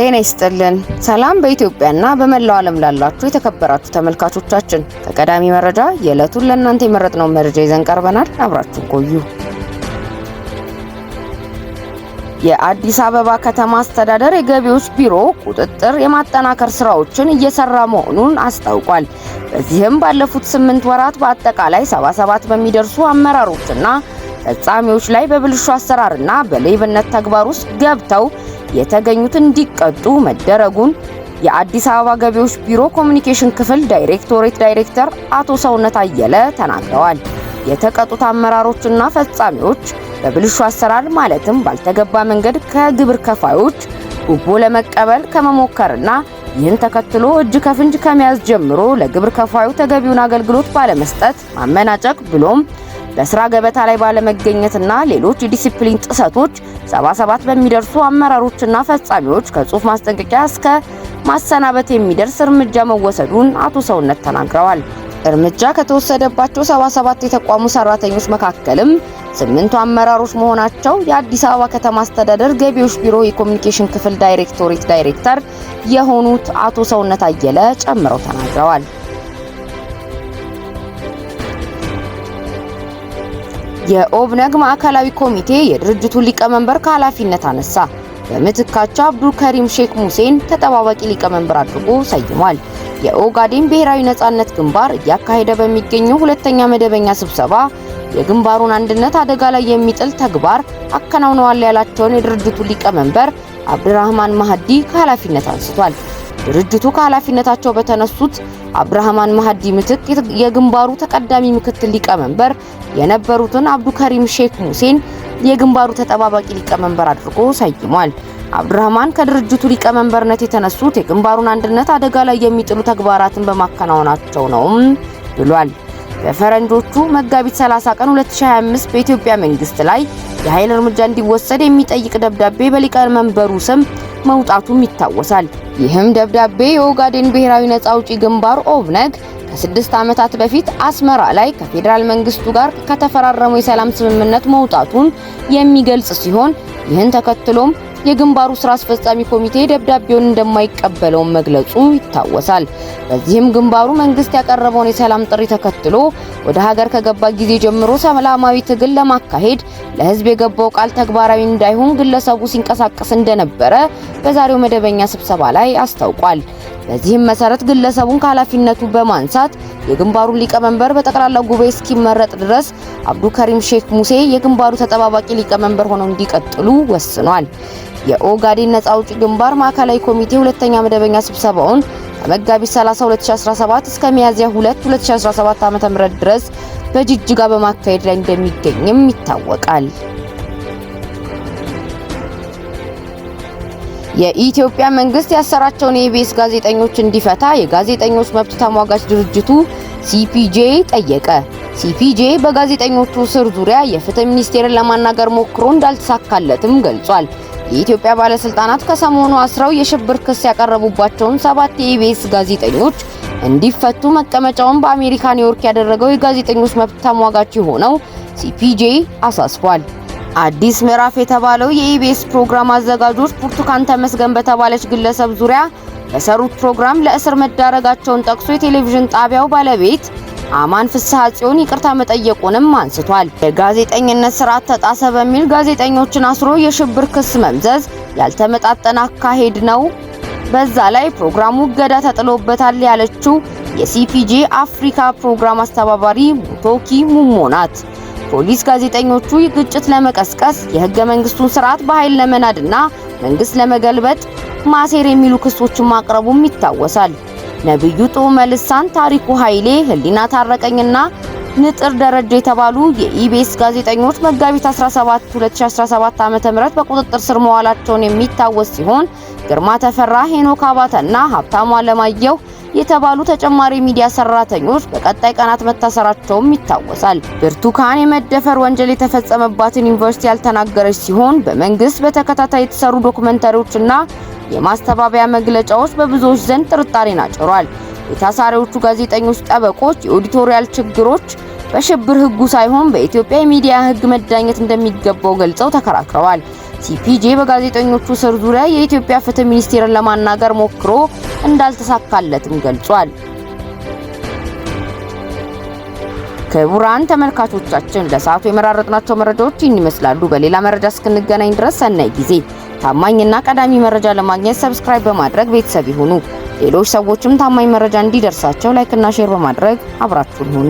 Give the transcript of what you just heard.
ጤና ይስጥልን። ሰላም በኢትዮጵያና በመላው ዓለም ላላችሁ የተከበራችሁ ተመልካቾቻችን፣ ከቀዳሚ መረጃ የዕለቱን ለእናንተ የመረጥነውን መረጃ ይዘን ቀርበናል። አብራችሁ ቆዩ። የአዲስ አበባ ከተማ አስተዳደር የገቢዎች ቢሮ ቁጥጥር የማጠናከር ስራዎችን እየሰራ መሆኑን አስታውቋል። በዚህም ባለፉት 8 ወራት በአጠቃላይ 77 በሚደርሱ አመራሮችና ፈጻሚዎች ላይ በብልሹ አሰራርና በሌብነት ተግባር ውስጥ ገብተው የተገኙት እንዲቀጡ መደረጉን የአዲስ አበባ ገቢዎች ቢሮ ኮሚኒኬሽን ክፍል ዳይሬክቶሬት ዳይሬክተር አቶ ሰውነት አየለ ተናግረዋል። የተቀጡት አመራሮችና ፈጻሚዎች በብልሹ አሰራር ማለትም ባልተገባ መንገድ ከግብር ከፋዮች ጉቦ ለመቀበል ከመሞከርና ይህን ተከትሎ እጅ ከፍንጅ ከመያዝ ጀምሮ ለግብር ከፋዩ ተገቢውን አገልግሎት ባለመስጠት ማመናጨቅ ብሎም በስራ ገበታ ላይ ባለመገኘትና ሌሎች የዲሲፕሊን ጥሰቶች 77 በሚደርሱ አመራሮችና ፈጻሚዎች ከጽሁፍ ማስጠንቀቂያ እስከ ማሰናበት የሚደርስ እርምጃ መወሰዱን አቶ ሰውነት ተናግረዋል። እርምጃ ከተወሰደባቸው 77 የተቋሙ ሰራተኞች መካከልም 8ቱ አመራሮች መሆናቸው የአዲስ አበባ ከተማ አስተዳደር ገቢዎች ቢሮ የኮሚኒኬሽን ክፍል ዳይሬክቶሬት ዳይሬክተር የሆኑት አቶ ሰውነት አየለ ጨምረው ተናግረዋል። የኦብነግ ማዕከላዊ ኮሚቴ የድርጅቱን ሊቀመንበር ከኃላፊነት አነሳ። በምትካቸው አብዱል ከሪም ሼክ ሙሴን ተጠባባቂ ሊቀመንበር አድርጎ ሰይሟል። የኦጋዴን ብሔራዊ ነጻነት ግንባር እያካሄደ በሚገኘው ሁለተኛ መደበኛ ስብሰባ የግንባሩን አንድነት አደጋ ላይ የሚጥል ተግባር አከናውነዋል ያላቸውን የድርጅቱ ሊቀመንበር አብዱራህማን ማህዲ ከኃላፊነት አንስቷል። ድርጅቱ ከኃላፊነታቸው በተነሱት አብዱራህማን ማህዲ ምትክ የግንባሩ ተቀዳሚ ምክትል ሊቀመንበር የነበሩትን አብዱከሪም ሼክ ሙሴን የግንባሩ ተጠባባቂ ሊቀመንበር አድርጎ ሰይሟል። አብዱራህማን ከድርጅቱ ሊቀመንበርነት የተነሱት የግንባሩን አንድነት አደጋ ላይ የሚጥሉ ተግባራትን በማከናወናቸው ነው ብሏል። በፈረንጆቹ መጋቢት 30 ቀን 2025 በኢትዮጵያ መንግስት ላይ የኃይል እርምጃ እንዲወሰድ የሚጠይቅ ደብዳቤ በሊቀመንበሩ ስም መውጣቱም ይታወሳል። ይህም ደብዳቤ የኦጋዴን ብሔራዊ ነጻ አውጪ ግንባር ኦብነግ ከ6 ዓመታት በፊት አስመራ ላይ ከፌዴራል መንግስቱ ጋር ከተፈራረመው የሰላም ስምምነት መውጣቱን የሚገልጽ ሲሆን ይህን ተከትሎም የግንባሩ ስራ አስፈጻሚ ኮሚቴ ደብዳቤውን እንደማይቀበለው መግለጹ ይታወሳል። በዚህም ግንባሩ መንግስት ያቀረበውን የሰላም ጥሪ ተከትሎ ወደ ሀገር ከገባ ጊዜ ጀምሮ ሰላማዊ ትግል ለማካሄድ ለህዝብ የገባው ቃል ተግባራዊ እንዳይሆን ግለሰቡ ሲንቀሳቀስ እንደነበረ በዛሬው መደበኛ ስብሰባ ላይ አስታውቋል። በዚህም መሰረት ግለሰቡን ከኃላፊነቱ በማንሳት የግንባሩን ሊቀመንበር በጠቅላላው ጉባኤ እስኪመረጥ ድረስ አብዱከሪም ሼክ ሙሴ የግንባሩ ተጠባባቂ ሊቀመንበር ሆነው እንዲቀጥሉ ወስኗል። የኦጋዴን ነጻ አውጪ ግንባር ማዕከላዊ ኮሚቴ ሁለተኛ መደበኛ ስብሰባውን ከመጋቢት 30 2017 እስከ ሚያዝያ 2 2017 ዓ.ም ድረስ በጅጅጋ በማካሄድ ላይ እንደሚገኝም ይታወቃል። የኢትዮጵያ መንግስት ያሰራቸውን የኢቢኤስ ጋዜጠኞች እንዲፈታ የጋዜጠኞች መብት ተሟጋች ድርጅቱ ሲፒጄ ጠየቀ። ሲፒጄ በጋዜጠኞቹ እስር ዙሪያ የፍትህ ሚኒስቴርን ለማናገር ሞክሮ እንዳልተሳካለትም ገልጿል። የኢትዮጵያ ባለስልጣናት ከሰሞኑ አስረው የሽብር ክስ ያቀረቡባቸውን 7 የኢቢኤስ ጋዜጠኞች እንዲፈቱ መቀመጫውን በአሜሪካ ኒውዮርክ ያደረገው የጋዜጠኞች መብት ተሟጋች የሆነው ሲፒጄ አሳስቧል። አዲስ ምዕራፍ የተባለው የኢቢኤስ ፕሮግራም አዘጋጆች ብርቱካን ተመስገን በተባለች ግለሰብ ዙሪያ በሰሩት ፕሮግራም ለእስር መዳረጋቸውን ጠቅሶ የቴሌቪዥን ጣቢያው ባለቤት አማን ፍስሐ ጽዮን ይቅርታ መጠየቁንም አንስቷል። የጋዜጠኝነት ስርዓት ተጣሰ በሚል ጋዜጠኞችን አስሮ የሽብር ክስ መምዘዝ ያልተመጣጠነ አካሄድ ነው፣ በዛ ላይ ፕሮግራሙ እገዳ ተጥሎበታል ያለችው የሲፒጄ አፍሪካ ፕሮግራም አስተባባሪ ሙቶኪ ሙሞ ናት። ፖሊስ ጋዜጠኞቹ ግጭት ለመቀስቀስ የህገ መንግስቱን ስርዓት በኃይል ለመናድና መንግስት ለመገልበጥ ማሴር የሚሉ ክሶችን ማቅረቡም ይታወሳል። ነብዩ ጡመልሳን፣ ታሪኩ ኃይሌ፣ ህሊና ታረቀኝና ንጥር ደረጃ የተባሉ የኢቢኤስ ጋዜጠኞች መጋቢት 17 2017 ዓ.ም በቁጥጥር ስር መዋላቸውን የሚታወስ ሲሆን ግርማ ተፈራ፣ ሄኖክ አባተና ሀብታሙ አለማየሁ የተባሉ ተጨማሪ ሚዲያ ሰራተኞች በቀጣይ ቀናት መታሰራቸውም ይታወሳል። ብርቱካን የመደፈር ወንጀል የተፈጸመባትን ዩኒቨርሲቲ ያልተናገረች ሲሆን በመንግስት በተከታታይ የተሰሩ ዶክመንተሪዎችና የማስተባበያ መግለጫዎች በብዙዎች ዘንድ ጥርጣሬን አጭሯል። የታሳሪዎቹ ጋዜጠኞች ጠበቆች የኦዲቶሪያል ችግሮች በሽብር ህጉ ሳይሆን በኢትዮጵያ የሚዲያ ህግ መዳኘት እንደሚገባው ገልጸው ተከራክረዋል። ሲፒጄ በጋዜጠኞቹ እስር ዙሪያ የኢትዮጵያ ፍትህ ሚኒስቴርን ለማናገር ሞክሮ እንዳልተሳካለትም ገልጿል። ክቡራን ተመልካቾቻችን ለሰዓቱ የመራረጥናቸው መረጃዎች ይህን ይመስላሉ። በሌላ መረጃ እስክንገናኝ ድረስ ሰናይ ጊዜ። ታማኝና ቀዳሚ መረጃ ለማግኘት subscribe በማድረግ ቤተሰብ ይሁኑ። ሌሎች ሰዎችም ታማኝ መረጃ እንዲደርሳቸው like ና share በማድረግ አብራችሁን ሁኑ።